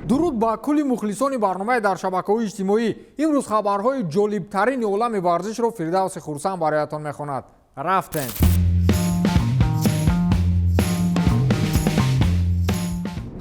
Дуруд ба кулли мухлисони барномаи дар шабакаҳои иҷтимоӣ. Имрӯз хабарҳои ҷолибтарини олами варзишро Фирдавси Хурсанд бароятон мехонад. Рафтем.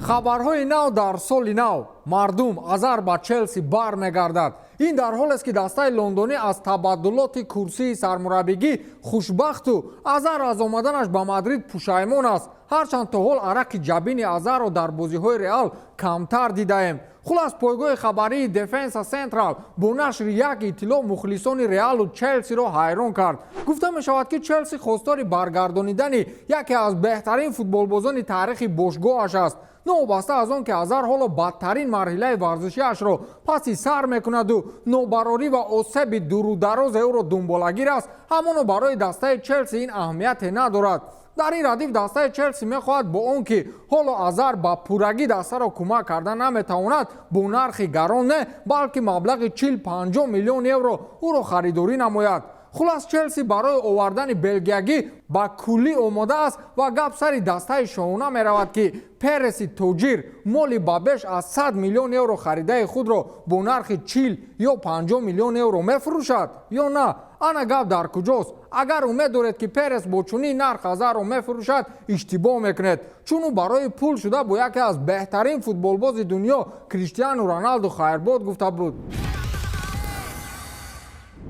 Хабарҳои нав дар соли нав. Мардум, Азар ба Челси бармегардад. Ин дар ҳолест, ки дастаи лондонӣ аз табаддулоти курсии сармураббигӣ хушбахту Азар аз омаданаш ба Мадрид пушаймон аст. Ҳарчанд то ҳол арақи ҷабини Азарро дар бозиҳои Реал камтар дидаем. Хулас, пойгоҳи хабарии Дефенса Централ бо нашри як иттилоъ мухлисони Реалу Челсиро ҳайрон кард. Гуфта мешавад, ки Челси хостори баргардонидани яке аз беҳтарин футболбозони таърихи бошгоҳаш аст. Новобаста аз он ки Азар ҳоло бадтарин марҳилаи варзишиашро паси сар мекунаду нобарорӣ ва осеби дурударозе ӯро дунболагир аст, ҳамоно барои дастаи Челси ин аҳамияте надорад. Дар ин радиф дастаи Челси мехоҳад бо он ки ҳоло Азар ба пуррагӣ дастаро кӯмак карда наметавонад, бо нархи гарон не, балки маблағи 40-50 миллион евро ӯро харидорӣ намояд. Хулас, Челси барои овардани белгиягӣ ба куллӣ омода аст ва гап сари дастаи шоҳона меравад, ки Переси тоҷир моли ба беш аз 100 миллион евро харидаи худро бо нархи 40 ё 50 миллион евро мефурӯшад ё на. Ана гап дар куҷост? Агар умед доред, ки Перес бо чунин нарх Азарро мефурӯшад, иштибоҳ мекунед, чун ӯ барои пул шуда бо яке аз беҳтарин футболбози дунё Криштиану Роналду хайрбод гуфта буд.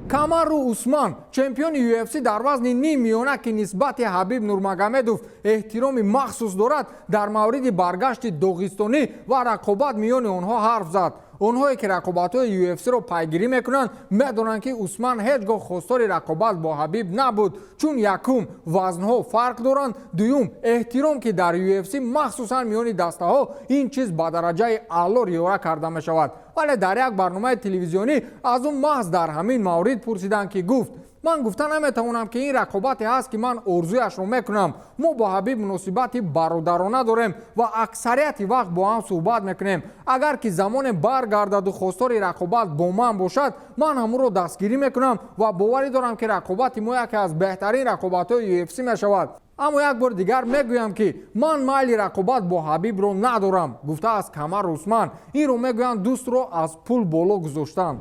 Камару Усман, чемпиони UFC дар вазни ним миёна, ки нисбати Ҳабиб Нурмагомедов эҳтироми махсус дорад, дар мавриди баргашти доғистонӣ ва рақобат миёни онҳо ҳарф зад. Онҳое ки рақобатҳои UFC-ро пайгирӣ мекунанд, медонанд, ки Усман ҳеҷ гоҳ хостори рақобат бо Ҳабиб набуд, чун якум, вазнҳо фарқ доранд, дуюм, эҳтиром, ки дар UFC, махсусан миёни дастаҳо, ин чиз ба дараҷаи аъло риоя карда мешавад. Вале дар як барномаи телевизионӣ аз ӯ маҳз дар ҳамин маврид пурсиданд, ки гуфт: «Ман гуфта наметавонам, ки ин рақобате ҳаст, ки ман орзуяшро мекунам. Мо бо Ҳабиб муносибати бародарона дорем ва аксарияти вақт бо ҳам суҳбат мекунем. Агар ки замоне баргардаду хостори рақобат бо ман бошад, ман ҳамонро дастгирӣ мекунам ва боварӣ дорам, ки рақобати мо яке аз беҳтарин рақобатҳои UFC мешавад. Аммо як бор дигар мегӯям, ки ман майли рақобат бо Ҳабибро надорам», гуфтааст Камар Усман. Инро мегӯянд, дӯстро аз пул боло гузоштанд.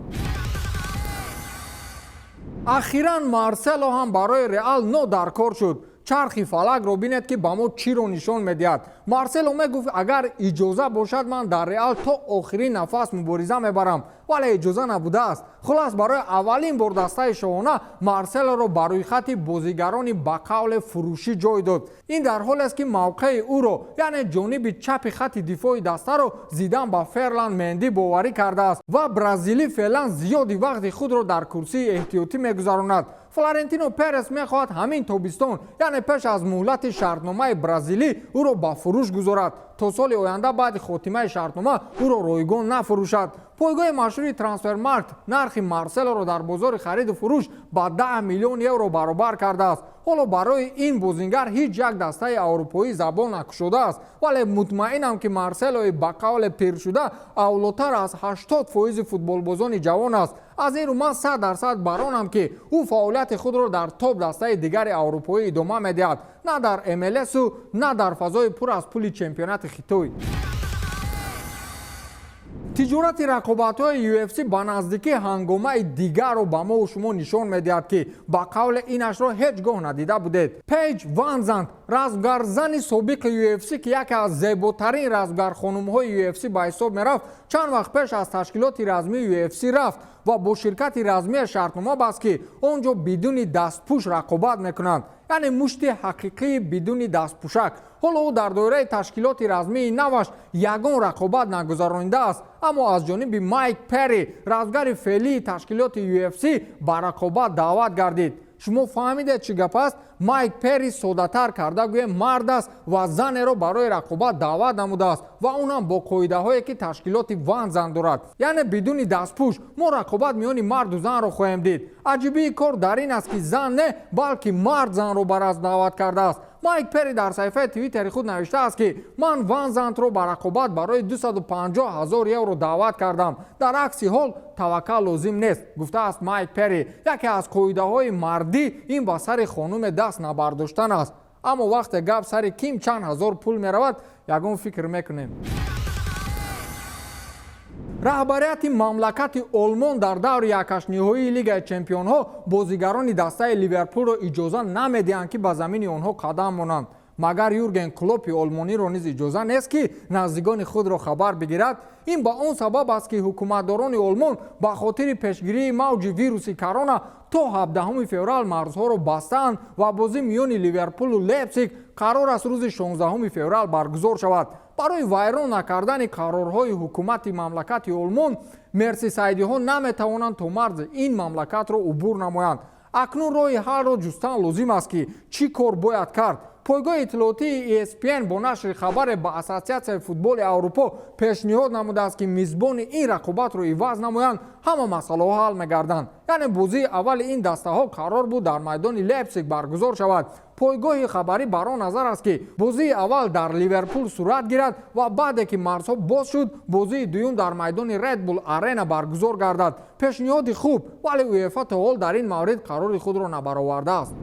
Ахиран Марсело ҳам барои Реал нодаркор шуд. Чархи фалакро бинед, ки ба мо чиро нишон медиҳад. Марсело мегуфт: «Агар иҷоза бошад, ман дар Реал то охирин нафас мубориза мебарам», вале иҷоза набудааст. Хулас, барои аввалин бор дастаи шоҳона Марселоро ба рӯйхати бозигарони ба қавле фурӯшӣ ҷой дод. Ин дар ҳолест, ки мавқеи ӯро, яъне ҷониби чапи хати дифои дастаро, Зидан ба Ферланд Менди боварӣ кардааст ва бразилӣ феълан зиёди вақти худро дар курсии эҳтиётӣ мегузаронад. Флорентино Перес мехоҳад ҳамин тобистон, яъне пеш аз муҳлати шартномаи бразилӣ, ӯро ба фурӯш гузорад, то соли оянда баъди хотимаи шартнома ӯро ройгон нафурӯшад. Пойгоҳи машҳури Трансфермаркт нархи Марселоро дар бозори хариду фурӯш ба 10 миллион евро баробар кардааст. Ҳоло барои ин бозингар ҳеҷ як дастаи аврупоӣ забон накушодааст, вале мутмаинам, ки Марселои ба қавле пиршуда авлотар аз 80 фоизи футболбозони ҷавон аст. Аз ин рӯ ман 100% баронам, ки ӯ фаъолияти худро дар топ дастаи дигари аврупоӣ идома медиҳад, на дар МЛСу на дар фазои пур аз пули чемпионати Хитой. Тиҷорати рақобатҳои UFC ба наздикӣ ҳангомаи дигарро ба мову шумо нишон медиҳад, ки ба қавле инашро ҳеҷ гоҳ надида будед. Пейҷ Ванзант, размгарзани собиқи UFC, ки яке аз зеботарин размгархонумҳои UFC ба ҳисоб мерафт, чанд вақт пеш аз ташкилоти размии UFC рафт ва бо ширкати размия шартнома баст, ки он ҷо бидуни дастпӯш рақобат мекунанд, яъне мушти ҳақиқии бидуни дастпӯшак. Ҳоло ӯ дар доираи ташкилоти размии наваш ягон рақобат нагузаронидааст, аммо аз ҷониби Майк Перри, размгари феълии ташкилоти UFC, ба рақобат даъват гардид. Шумо фаҳмидед, чӣ гап аст? Майк Перри, соддатар карда гӯем, мард аст ва занеро барои рақобат даъват намудааст ва унам бо қоидаҳое, ки ташкилоти Ванзан дорад, яъне бидуни дастпӯш. Мо рақобат миёни марду занро хоҳем дид. Аҷибии кор дар ин аст, ки зан не, балки мард занро ба разм даъват кардааст. Майк Перри дар саҳифаи Твиттери худ навиштааст, ки ман Ванзантро ба рақобат барои 250 ҳазор евро даъват кардам. Дар акси ҳол таваккал лозим нест, гуфтааст Майк Перри. Яке аз қоидаҳои мардӣ ин ба сари хонуме даст набардоштан аст, аммо вақте гап сари ким чанд ҳазор пул меравад, ягон фикр мекунем. Раҳбарияти мамлакати Олмон дар даври якҳаштниҳоии Лигаи чемпионҳо бозигарони дастаи Ливерпулро иҷоза намедиҳанд, ки ба замини онҳо қадам монанд. Магар Юрген Клопи олмониро низ иҷоза нест, ки наздикони худро хабар бигирад? Ин ба он сабаб аст, ки ҳукуматдорони Олмон ба хотири пешгирии мавҷи вируси корона то 17 феврал марзҳоро бастаанд ва бозӣ миёни Ливерпулу Лейпсиг қарор аст рӯзи 16 феврал баргузор шавад. Барои вайрон накардани қарорҳои ҳукумати мамлакати Олмон мерсисайдиҳо наметавонанд то марзи ин мамлакатро убур намоянд. Акнун роҳи ҳаллро ҷустан лозим аст, ки чӣ кор бояд кард. Пойгоҳи иттилоотии ESPN бо нашри хабаре ба Ассотсиатсияи футболи Аврупо пешниҳод намудааст, ки мизбони ин рақобатро иваз намоянд, ҳама масъалаҳо ҳал мегарданд. Яъне бозии аввали ин дастаҳо қарор буд дар майдони Лейпсиг баргузор шавад. Пойгоҳи хабарӣ бар он назар аст, ки бозии аввал дар Ливерпул сурат гирад ва баъде ки марзҳо боз шуд, бозии дуюм дар майдони Red Bull Арена баргузор гардад. Пешниҳоди хуб, вале УЕФА то ҳол дар ин маврид қарори худро набаровардааст.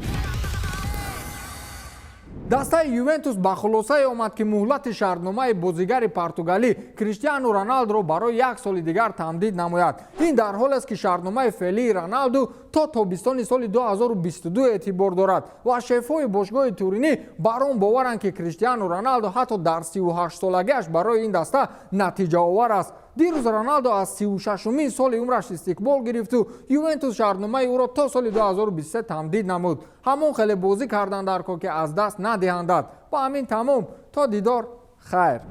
Дастаи Ювентус ба хулосае омад, ки муҳлати шартномаи бозигари португалӣ Криштиану Роналдуро барои як соли дигар тамдид намояд. Ин дар ҳолест, ки шартномаи феълии Роналду то тобистони соли 2022 эътибор дорад ва шефҳои бошгоҳи Туринӣ бар он боваранд, ки Криштиану Роналду ҳатто дар 38-солагиаш барои ин даста натиҷаовар аст. Дирӯз Роналдо аз 36-умин соли умраш истиқбол гирифту Ювентус шартномаи ӯро то соли 2023 тамдид намуд. Ҳамон хеле бозӣ карданд дар ко, ки аз даст надиҳандад. Ба ҳамин тамом, то дидор, хайр.